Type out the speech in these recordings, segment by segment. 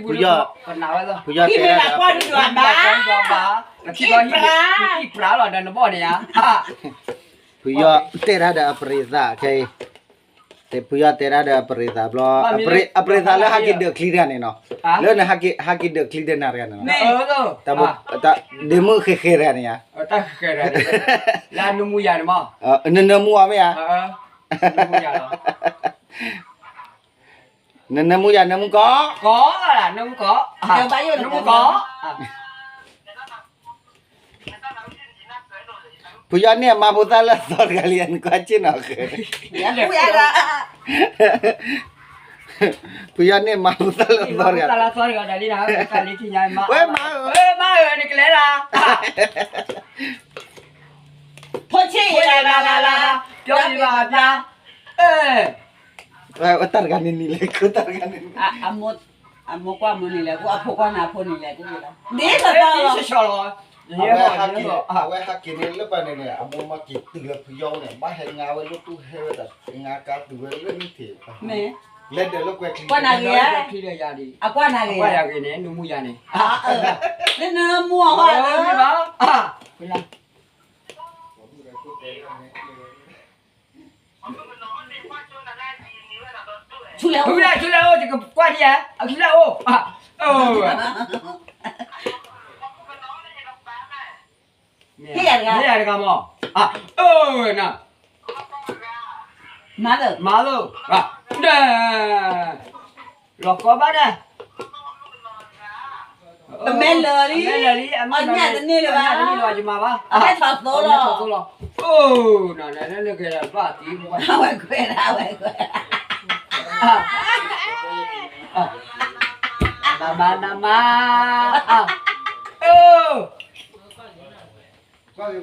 ဖုယီၢ်, ဖုယီၢ်တဲဒၣ်ဒီးအပရံးသး, ဖုယီၢ်တဲဒၣ်ဒီးအပရံးသး, ဖုယီၢ်တဲဒၣ်ဒီးအပရံးသးဘျီ, အပရံးသးလၢဟးက့ၤဒၢးချံတဂၤန့ၣ်နီၤ, လၢနဟးက့ၤဒၢးချံဒီးနၤတဂၤန့ၣ်နီၤ, ဒ့မုၣ်ဃဲဃဲတဂၤန့ၣ်ဧါ, နနၢမူအီၤမ့ၢ်ဧါ, နနၢမူယၤနၢမူကီး, နၢမူကီး, ဖုယီၢ်န့ၣ်အမါဖိသၣ်လၢအသီတဂၤလံ, နကွၢ်ဆ့ၣ်နီၤဃဲ, ဖုယီၢ်န့ၣ်အမါဖိသၣ်လၢအသီတဂၤ, ဝဲမါဧၢ, မါဧၢ, နကလဲၤလၢ ဖိဆ့ၣ်ယၤလၢလၢလၢ, ပျီယၤဘၣ်ဘျါ, တၢ်တဂၤန့ၣ်နံၤလဲၣ်, တၢ်တဂၤန့ၣ်နံၤ, အမိၢ်ကွၢ်မိၢ်နံၤလဲၣ်, အဖိကွၢ်နၤဖိနံၤလဲၣ်, ဒ်သိးလီၤ, အဝဲဟဲက့ၤန့ၣ်လၢပှၤန့ၣ်န့ၣ်, အမိၢ်မၤက့ၤတုၤလၢဖုယီၢ်န့ၣ်, ဘၣ်ဟဲငါဝဲလၢတူၢ်ဟဲဝဲဒၣ်, ငါကါတုၤဝဲလၢနုၢ်ထံး, လဲၤဒၢးလၢကွဲၤချံ, ကွၢ်နၤဂ့ၤ, အကွၢ်နၤဂ့ၤ, ကွၢ်ယၤဂ့ၤန့ၣ်, နမူယၤန့ၣ်, နမူအီၤ, ဆူလဲၣ်, ဆူလဲၣ်အိၣ်, ယကကွၢ်ဒံးဧါ, ဆူလဲၣ်အိၣ်, ဟ့ၣ်ယၤတဂၤမး, မၤလၢ, လီၤကီဘၣ်ဒၣ်, အမဲာ်လၢာ်လံ, အမဲာ်လၢာ်လံ, အမဲာ်လၢာ်လံ, ယမၤဘၣ်, အမဲာ်ထီၣ်သိလီၤ, အိၣ်, နကဲဘၣ်တံၤ, အဝဲခွဲးဒၣ်, အဝဲခွဲးဒၣ်, မၤမၤနမၤ, အိၣ်, ဖိဆ့ၣ်ဧၢ,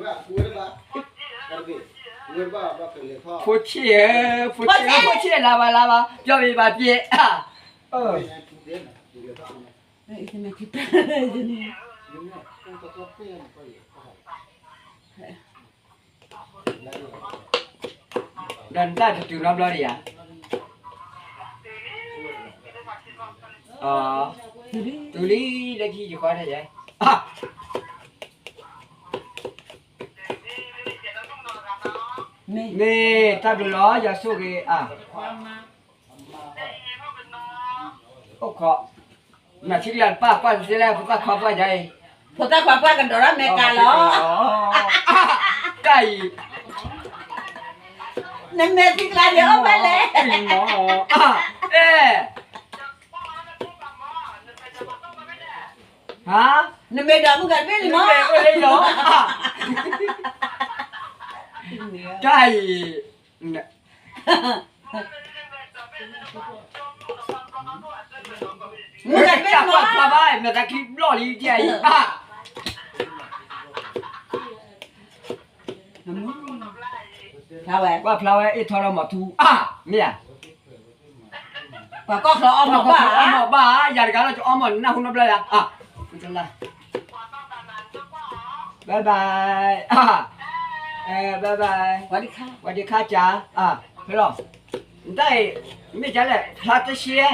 ဖိဆ့ၣ်ဧၢ, ဖိဆ့ၣ်လါဘၣ်လါဘၣ်, ပျီဘံၣ်ဘၣ်ပျဲ, ဒီးနတၢ်တတုၤနီတဘျီဒံးဧါ, တုၤလံလၢခံယဃီန့ၣ်ယဲ, မ့ၢ်တၢ်ဘျုးလီၤ ယွၤဆိၣ်ဂ့ၤအါ, အိၣ်ခိး, နထံၣ်လၢပၢ်ကွၢ်တသ့လၢ ဖိသၣ်ခွါပှၢ်ယၤအံၤ, ဖိသၣ်ခွါပှၢ်ကဒီးထီၣ်မဲာ်ကၤလီၤ, တၢ်အံၤ, နမဲာ်ထံကျါန့ၣ်အိၣ်ဖဲလဲၣ်, အဲ နမ့ၢ်ဒီးမုၢ်ဂၤတဘ့ၣ်လံမး, တၢ်အံၤ, မုၢ်ဂၤတဘ့ၣ်လံမး, ကွၢ်ဖျါဘၣ် မဲာ်သးခံဘျီၣ်လံဒ်အံၤ, ကွၢ်ဖျါဝဲအ့ၣ်ထီၣ်ဒီးမၤထူအါ, မ့ၢ်ဧါ ပှၤကီၢ်ချၢအီၣ်မ့ၤဘၣ်, အီၣ်မ့ၤဘၣ်, ယၤတဂၤလီၤ ကအီၣ်မ့ၤနၢ်ဟူနီတဘျီယၤ, ဘၣ်ဘၣ်, ဘၣ်ဘၣ်, ဝဲဒံခါကၢ်, ဖဲလီၤ, နတၢ်အံၤ, မ့ၢ်ကလဲၣ် ဖျါတရှဲ,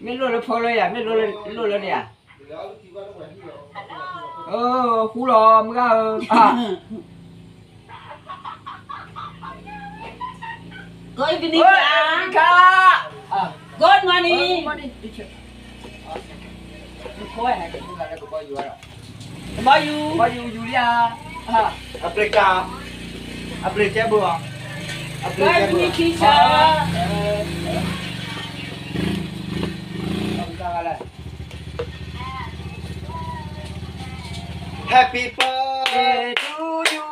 မ့ၢ်လိၣ်လၢဖိလၢယၤ, မ့ၢ်လိၣ်လၢန့ၣ်ဧါ ဃူလီၤ မုၢ်ဂၤဧၢ, Good evening, teacher. Good morning. Good morning, teacher. အပျ့ၤကၢ, အပျ့ၤကဲဘိ, အပျ့ၤကဲဘိ, Good evening, teacher. Happy birthday to you,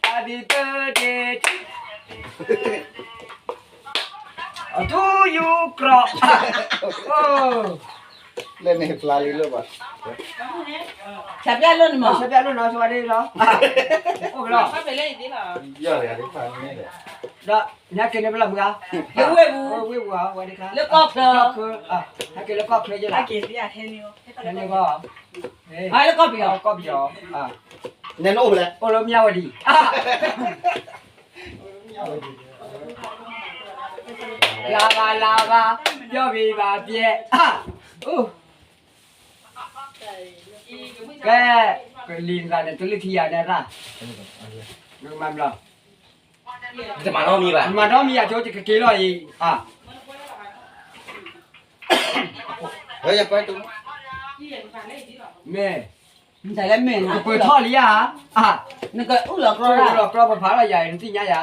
happy birthday to you, to you ကြီ, လၢန့ၣ်ဖျါလံလၢဘၣ်, ဆၢပျၢ်လိၣ်န့ၣ်မး, ဆၢပျၢ်လိၣ်နီၤ စဝၤဒ့လီၤ, အိၣ်ဖဲလီၤ, ဒီးနဟဲက့ၤန့ၣ်ဖဲလီၤမုၢ်ဂၤ, လၢဝ့ၢ်ပူၤ, ဝ့ၢ်ပူၤဧါ, ဝဲဒၣ်ခါ, လၢကီၢ်ချၢ, ဟဲက့ၤလၢကီၢ်ချၢယဲလီၤ, ဟဲန့ၣ်ဂီၢ်, လၢကီၢ်ပယီၤ, ကီၢ်ပယီၤ, နဲနအိၣ်ဖဲလဲၣ်, အိၣ်လၢမၠၣ်ဝတံၤ, လါဘၣ်လါဘၣ်, ပျီဘံၣ်ဘၣ်ပျဲ, အါ အိၣ်, ကဲ, ကလံၤနသးန့ၣ် တလုၢ်ထံယၤန့ၣ်ရၣ်, နကမၤမလီၤ, တမၤနီတမံၤဘၣ်, မၤနီတမံၤယၤ ကက့ၤလီၤအံၤ, မ့ၢ်, ကပၢၤထီၣ်လံဧါ, နကအုၣ်လီၤကြီ, အုၣ်လီၤကြီပဖးလီၤယၤ နသ့ၣ်ညါယၤ,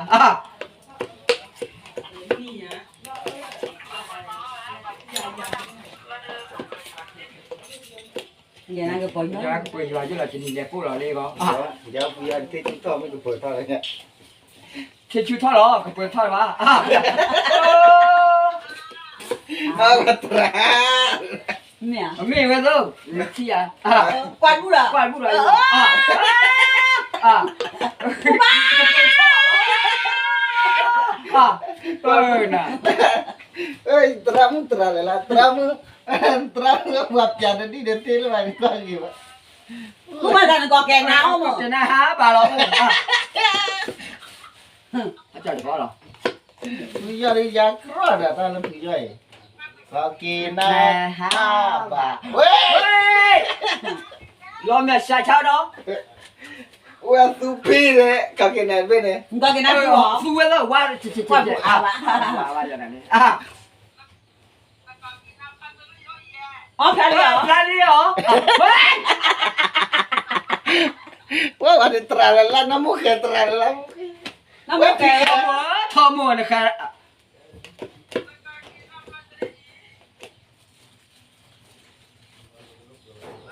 ယကပၢၤယွၤယိၣ်လီၤ ကနံၤလဲၤကိၣ်လီၤလၢဂီၤ, ယဖုယသ့ၣ်ဆူၣ်ထီၣ်မ့ၢ်ကပၢၤထီၣ်လီၤ, ဆ့ဆူၣ်ထီၣ်လီၤ ကပၢၤထီၣ်ဘၣ်, သရၣ်, မ့ၢ်ဝဲသိး, နထံၣ်ဧါ, ကွၢ်ဘူၣ်လီၤ, ကွၢ်ဘူၣ်လီၤ, သရၣ်မုၣ်သရၣ်လဲၣ်လၢ သရၣ်မုၣ်, သရၣ်မုၣ်ပှၤပျးတဒံၣ်ဒီးတ့လၢၤဘၣ်န့ၣ် ကွၢ်ဂ့ၤဘၣ်, ဃုမၤတၢ်နကီၢ်ကဲနၤအိၣ်မး, ကဲနၤဟးဘၣ်လီၤ, အလီၤ, ဖုယီၢ်ဒ်ယၤကြီဒီးတၢ်လၢဖုယီၢ်အံၤ, ကီၢ်က့ၤနၤဟးဘၣ်, ဝဲ, လီၤမဲာ်ဆှးဆါဒီး, ဝဲသူဖံန့ၣ် ကီၢ်က့ၤနၤဘ့ၣ်န့ၣ်, ကီၢ်က့ၤနၤသူ, သူဝဲလၢဝါ, ကွၢ်ဘူၣ်အါဘၣ်, အီဖျါလံအီ, ဖျါလံအီ, ဝဲ, ဝဲသရၣ်လၢ်လၢ် နမိၢ်ဃဲသရၣ်လၢ်လၢ်, နမိၢ်ဃဲ, ထီမိၢ်နဃဲ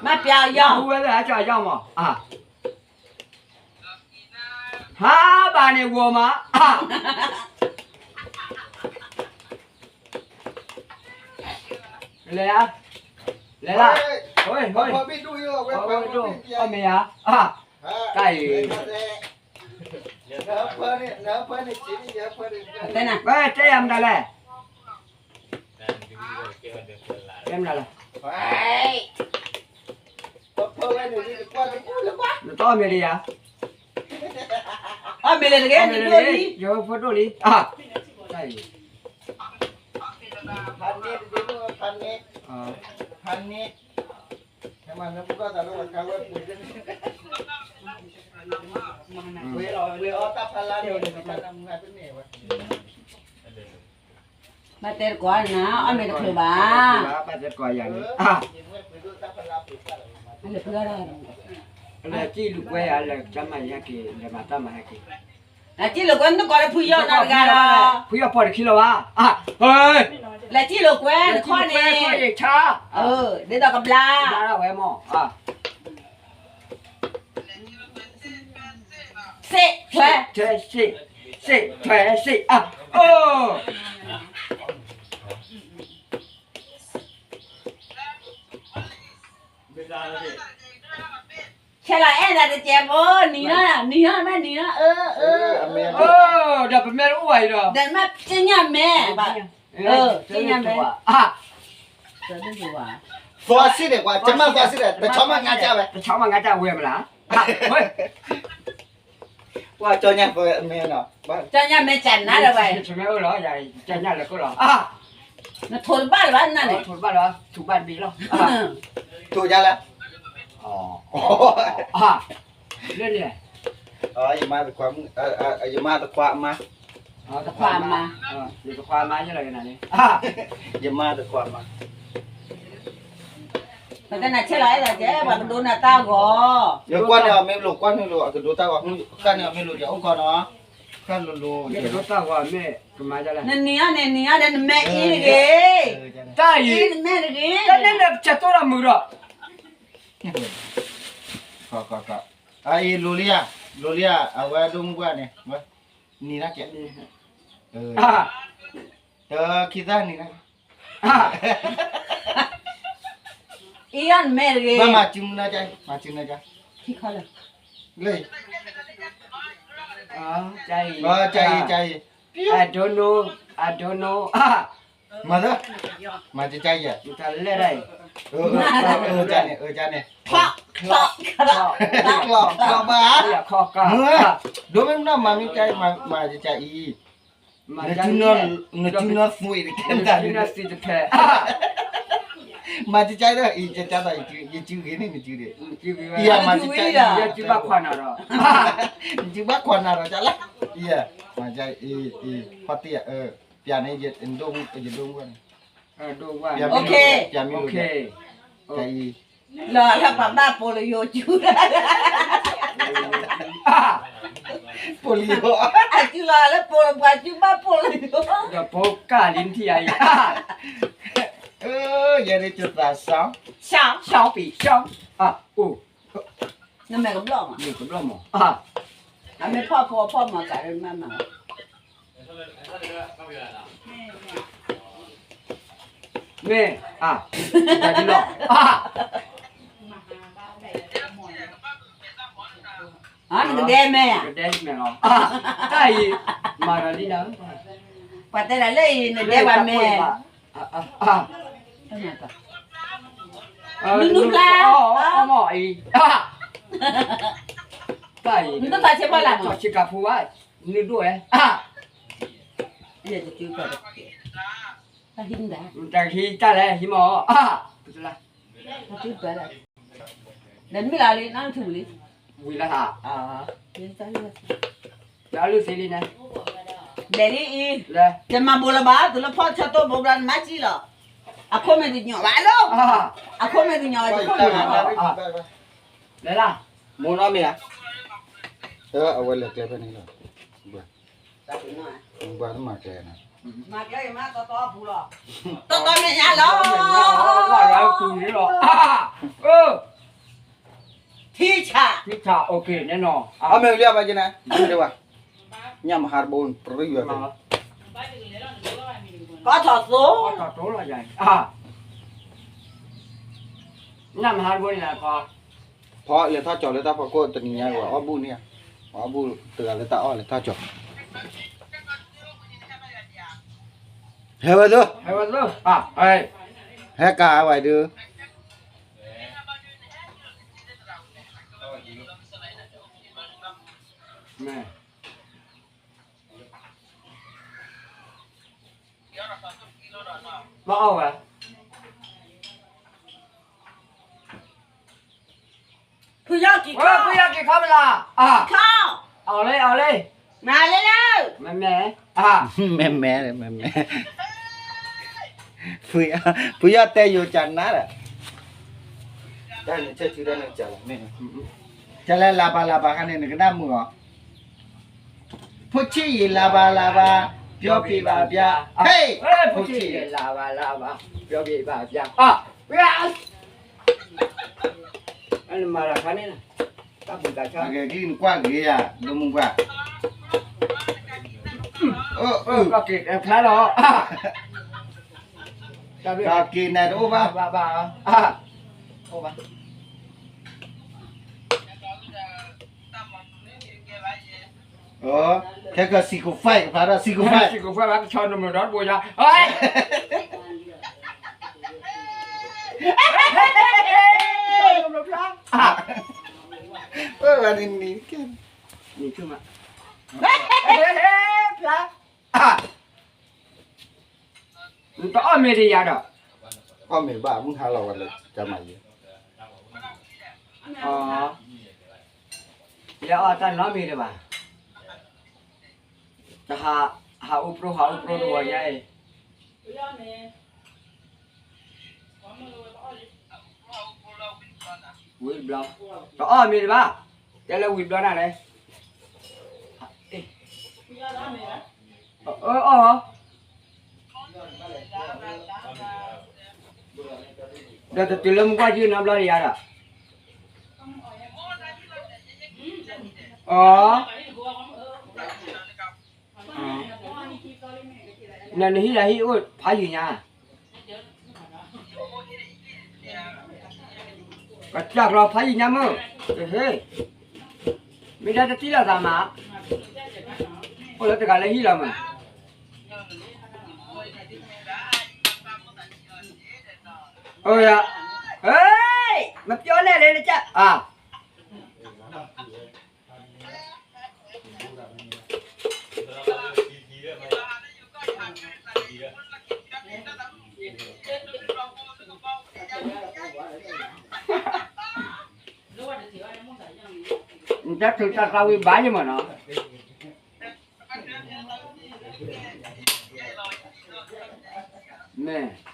မၤပျါအယီၢ်, ဝဲလၢအကၢ်အယီၢ်မး, ဟါဘၣ်န့ၣ်ဂီၤမး, လဲၤ, လဲၤလၢ, အီၣ်မ့ၢ်ဧါ, တၢ်အံၤ, တဲနၤ, တဲယၤမတၤလဲၣ်, တဲမတၤလဲၣ်, နတအီၣ်မ့ၤလၢယၤ, အီၣ်မ့ၤလၢတဂ့ၤ, ယဖိဒိၣ်လံ, တၢ်အံၤ, ဖးန့ၢ်, ဘၣ်တဲတကိးနၤ, အီၣ်မ့ၤတချုးဘၣ်, ဘၣ်တဲတကိးယၤန့ၣ်, လဲၤစံၣ်လူၤကွဲယၤ လဲၤကမၤယဟဲက့ၤ လဲၤမၤတၢ်မၤဟဲက့ၤ, လဲၤစံၣ်လူၤကွဲနတကိးလၢဖုယီၢ်နီတဂၤလီၤ, ဖုယီၢ်ဖီၣ်တခံလီၤဘၣ်, လဲၤစံၣ်လူၤကွဲနခီၣ်န့ၣ်, ဒ်သိးကဘျါ, ဘျါဒၣ်ဝဲမး, စ့ၣ်ထွဲ, စ့ၣ်ထွဲ, စ့ၣ်ထွဲ, စ့ၣ်, အိၣ် ဆဲးလီၤအဲၣ်ဒၣ်တစဲးဖိ, နံၤနီၤ, နံၤနီၤ, မ့ၢ်နံၤနီၤ, အိၣ်, ဒီးပမဲတအိၣ်ဘၣ်အံၤဒီး, ဒီးမ့ၢ်ကညၣ်မဲ, ကညၣ်မဲ, သီစံၣ်န့ၣ် ကွၢ်ကမၣ်သီစံၣ်ဒီး တဆီမၤငါစၢ်ဝဲ, တဆီမၤငါစၢ်ဝဲမ့ၢ်လၢ, ကွၢ်ကၠီညၣ်မဲ, ကၠီညၣ်မဲစၢ်နၤဒီးဝဲ, ကၠီညၣ်လၢကိၣ်လီၤ, နထိးတဘၣ်လၢၤဘၣ်နၤန့ၣ်, ထိးတဘၣ်လၢၤဘၣ်, ထိးဘၣ်တဘ့ၣ်လီၤ, ထိးယၤလၢ လၢန့ၣ်, ယမါတခွါမါ, တခွါမါ, ယတခွါမါယလီၤကနၤန့ၣ်, ယမါတခွါမါ, ပတဲနၤဆဲးလီၤအဲၣ်ဒၣ်ကဲ ပှၤကဒိနၤတၢ်ဂီၤ, ယကွၢ်န့ၢ်အီၤမ့ၢ်လိာ် ကွၢ်န့ၢ်လိာ် အကဒိတၢ်ဂီၤ, ကွၢ်န့ၢ်အီၤမ့ၢ်လိာ် ယအိၣ်ကီးနီၤ, ကွၢ်လိၤလိၤ, ယကဒိတၢ်ဂီၤမ့ၢ်ကမၤဒ်လဲၣ်, နနံၤအီၤန့ၣ် နံၤအီၤဒီးနမဲအံၤတဂ့ၤ, တၢ်အံၤ, နမဲတဂ့ၤ, တၢ်န့ၣ်န့ၣ် ပကတိၢ်ဒီးမုာ်ဒီး အအံၤလိၤလံဧါ, လိၤလံဧါ, အဝဲဒိၣ်မုၢ်ပှၢ်န့ၣ်, နံၤတၢ်ကဲ, တခံသၢနံၤတၢ်, အံၤအီၤနမဲတဂ့ၤ, မၤစုနၢက, မၤစုနၢက, လၢ, အံၤ, အံၤ, အ don't know, I don't know, မၤသၢ, မၤကကါယဲ, မတၤလဲၣ်ဒၣ်အံၤ, န့ၣ်, န့ၣ်, ကျီၢ်ဘၣ်, ဒိမ့ၢ်မနီၤ မၤမ့ၢ်ကါ, မၤကကါအံၤ, နကနၢသွံၣ်တဖဲ, နကနၢသွံၣ်တဖဲ, မၤကကါဒီး အံၤကကါဒီး ယစုဂ့ၤန့ၣ် နစုဒံး, ယမၤကကါအံၤ ယစုဘၣ်ခွါနၤဒီး, ယစုဘၣ်ခွါနၤဒီး ကလၢ, ယ, မၤကအံၤ အံၤ ဖီတ့ၢ်ဧါ, ပျးန့ၣ် ယဒိၣ်မူန့ၣ်, ပျးမ့ၢ်လိာ်, ကအံၤ, လီၤလၢပှၤဘၣ်ပိာ်လီၤယိာ်စု, ပိာ်လီၤယိာ်, အစုလီၤလၢပိာ်လီၤပှၤစုဘၣ်ပိာ်လီၤယိာ်, ဒီးပိာ်ကၢ်လံထံၣ်အံၤ, ယဲဒၣ်ကသးစီ, စီပံးစီ, အိၣ်, နမဲာ်ကဘျီၣ်မး, မဲာ်ကဘျီၣ်မး, အမ့ၢ်ဖီၣ်ဖိဖီၣ်မၤကးမၤမၤ မ့ၢ်, တၢ်ဒ်လီၤ, နကဒဲမဲာ်ဧါ, ကဒဲမဲာ်လီၤ, တၢ်အံၤ, မၤဒီးလံလၢ, ပှၤတဲဒၣ်လၢအံၤ နဒဲပှၤမဲာ်, နုနုဖျါ, အီၣ်မီၢ်အံၤ, တၢ်အံၤ, နတသးဆဲးဘၣ်လၢ်မး, ထီၣ်ဆံးကၤဖိဘၣ်, နုဒိၣ်ဝဲ, တၢ်ဟံးတၢ်လဲၣ် ဟံးမီၢ်, ဒီးမ့ၢ်လၢလံ နထူလံ, ဝံၤလၢဟါ, လၢအလုၢ်သ့လံန့ၣ်, လဲၤလံအံၤ, တမၤဘိးလၢၤဘၣ် တုၤလၢဖီၣ်ဆၢတိၢ်ဘိးဘျီ နမၤစံၣ်လီၤ, အခိၣ်မ့ၢ်တညီဘၣ်လီၤ, အခိၣ်မ့ၢ်တညီဘၣ်, လဲၤလၢ, မိၢ်နီၢ်မ့ၢ်ဧါ, အဝဲလဲၤကျဲဖဲန့ၣ်လီၤ, ဘၣ်မၤကျဲန့ၣ်, တီတီမဲာ်ညါလီၤ, ထံဆး, ထံဆး, အမ့ၢ်ဝံၤလံအဘၣ်က့ၤန့ၣ်, ညၣ်မဟါတဘိ ပြံဝဲ, ကီထီၣ်သိ, ညၣ်မဟါတဘိန့ၣ်, ဖီလဲၤထီၣ်ကၠီၤလၢတၢ်ဖီခိၣ်တနံၤညါ ပှၤအီၣ်ဘူၣ်န့ၣ်, ပှၤအီၣ်ဘူၣ်တဂၤလၢတၢ်အီၣ်လဲၤထီၣ်ကၠီၤ ဟဲဝဲသု, ဟဲကၤဝဲဒုး, ဘၣ်အီၣ်ဝဲ, ဖုယီၢ်က့ၤခီ, ဖုယီၢ်က့ၤခီပလၢ်, အီၣ်လံ အီၣ်လံ, မၤလၢလၢ, မဲာ်မဲာ်, မဲာ်မဲာ်, မဲာ်မဲာ်, ဖုယီၢ်တဲယိၤကနါဒီး, တၢ်န့ၣ်ဆဲးစုတၢ်န့ၣ်ကလီၤ, ကလဲၤလၤဘၣ်လၤဘၣ်ခါန့ၣ် နကနၣ်မုာ်အီၤ, ဖိဆံးယံာ်လၤဘၣ်လၤဘၣ်, ပျီပံးဘၣ်ပျီ, ဟ့ၣ်, ဖိဆံးယံာ်လၤဘၣ်လၤဘၣ်, ပျီပံးဘၣ်ပျီ, နမၤတၢ်ခါန့ၣ်, တၢ်ဘူၣ်တၢ်ဆါ, နကွၢ်ဂ့ၤယၤ ဒိမုၢ်ပှၢ်, ကီၢ်က့ၤဖျါလီၤ, ကီၢ်က့ၤန့ၣ်တအိၣ်ဘၣ်, ဘၣ်ဘၣ်, အိၣ်ဘၣ် ခဲကစံၣ်ကိၣ်ဖဲး ကဖျါထီၣ်စံၣ်ကိၣ်ဖဲး, စံၣ်ကိၣ်ဖဲးဘၣ် ကဆီနမုာ်ဒီတဘိယါ, ဖျါ, နံၤဆူၣ်မး, ဖျါ, နတအီၣ်မ့ၤတယၤဒီး, အီၣ်မ့ၤဘၣ် မုၢ်ဟါလီၤဝဲလၢကမၤယံၤ, လဲၤအီၣ်တၢ်နီတမံၤတဘၣ်, တဟး, ဟးအိၣ်ပြိ ဟးအိၣ်ပြိတဝီညါအံၤ, ဝံၤဘျီ, တအီၣ်မ့ၤတဘၣ်, တဲလၢဝံၤဘျီနၤလဲၣ်, အၢ အီၣ်, ဒီးတတုၤလၢမူကွၢ်ကၠုၢ်နီတဘျီတယၤဒီး, အီ, နဟံၣ်လၢဟံၣ်အိၣ်ဖးယံၤညါ, ကစၢ်ကျီၤဖးယံၤညါမုၢ်, ဟ့ၣ်, မ့ၢ်ဒၣ်တတံၢ်လိာ်သးမး, အိၣ်လၢတဂၤလၢဟံၣ်လီၤမး, အိၣ်ယၤ, ဟ့ၣ်, မပြောနဲ့လေ နကြ, အါ အ တၢ်ထုးတၢ်သးဝံၣ်ဘၣ်ယမ့ၢ်နီၤ, မ့ၢ်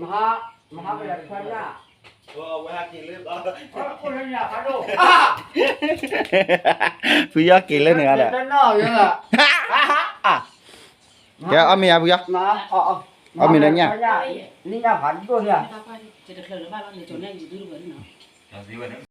မဟါ, မဟါပယီၤခွဲညၣ်, ဖုယီၢ်က့ၤလၢန့ၣ်ဂၤဒီး, ကဲအီၣ်မ့ၤယါဖုယီၢ်, အီၣ်မ့ၤလၢညၣ်, နညၣ်ဖးဒိၣ်ညၣ်, တချုးလၢၤဘၣ်လီၤန့ၣ် ကၠီၤနဲၣ်ယံၤဒုတဝဲၢ်န့ၣ်နီၤ